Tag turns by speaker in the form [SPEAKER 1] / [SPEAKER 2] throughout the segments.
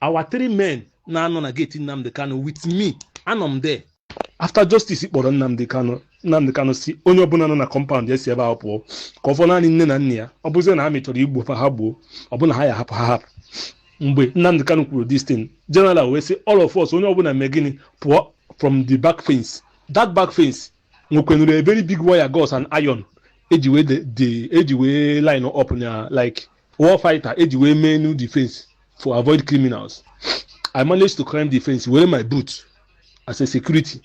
[SPEAKER 1] Our three men na-anọ na gate Nnamdi Kanu with me, anọ m there. After justice kpọrọ Nnamdi Kanu, Nnamdi Kanu si onye ọbụla nọ na compound ya si ebe ahụ pụọ, ka ọ fọ naanị nne na nna ya. Ọ bụzie na ha mechọrọ igbo fa, ha gbuo. Ọ bụ na ha ya hapụ, ha hapụ. Mgbe Nnamdi Kanu kwuru this thing, general wee sị all of us, onye ọbụla mee gịnị? Pụọ from the back fence. That back fence nwekwenuru a very big wire gauze and iron eji wee de eji wee line up na like war fighter, eji wee mee new defense for avoid criminals. I managed to climb the fence, were my boot as a security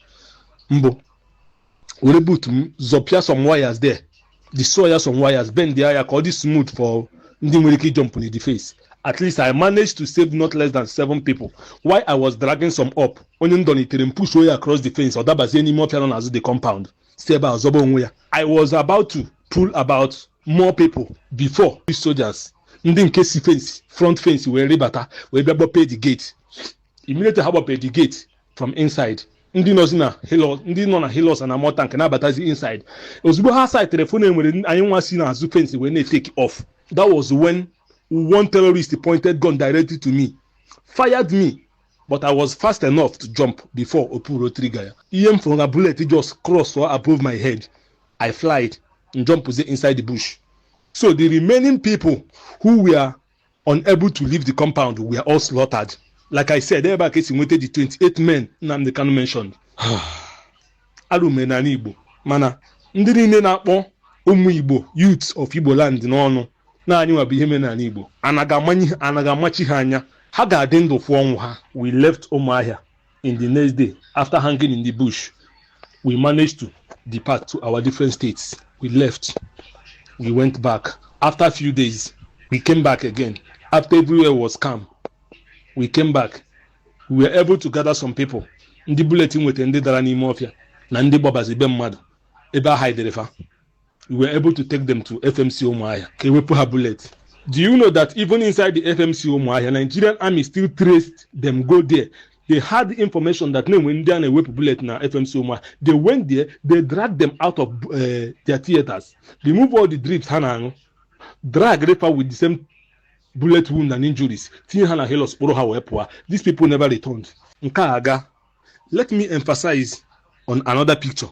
[SPEAKER 1] mbụ, were boot m zọpịa some wires there, destroy some wires, bend ya ka ọ dị smooth for ndị nwere ike jump na the fence. At least I managed to save not less than seven people. While I was dragging some up, onye m dọnitere m push ya across the fence, ọ dabazie n'ime ọfịa nọ n'azụ the compound, si ebe a zọba onwe ya. I was about to pull about more people before these soldiers ndị nke si fence, front fence, wee rịbata, wee bịa gbapee the gate. Immediately ha gbapee the gate from inside, ndị nọzi na Hilux, ndị nọ na Hilux na motor nke na-abatazi inside. Ozugbo ha sightere phone enwere anyị nwa si n'azụ fence wee na-etake off, that was when one terrorist pointed gun directly to me, fired me, but I was fast enough to jump before o puro trigger ya. Ihe m fụrụ na bullet just cross above my head. I flied and jump inside the bush. So the remaining people who were unable to leave the compound were all slaughtered. Like I said, ebe a ka esi nweta the 28 men Nnamdi Kanu mentioned. Arụ mere n'ala Igbo, mana ndị niile na-akpọ ụmụ Igbo, youths of Igbo land, n'ọnụ na anyị nwa bụ ihe mere n'ala Igbo, anaghị amachi ha anya. Ha ga-adị ndụ fụọ ọnwụ ha. We left Umuahia in the next day. After hanging in the bush, we managed to depart to our different states. We left, we went back. After a few days, we came back again. After everywhere was calm, we came back. We were able to gather some people, ndị bullet nweta, ndị dara n'ime ọfịa na ndị gbabazi be mmadụ ebe a hidere fa. We were able to take them to FMC Umuahia ka ewepụ ha bullet. Do you know that even inside the FMC Umuahia, Nigerian Army still traced them go there? They had the information that na-enwe ndị a na-ewepụ bullet na FMC Umuahia. They went there, they dragged them out of their theaters, remove all the drips ha na-aṅụ, drag refa with the same bullet wound and injuries, tinye ha na Hilux, kpụrụ ha wee pụọ. These people never returned. Nke a aga. Let me emphasize on another picture.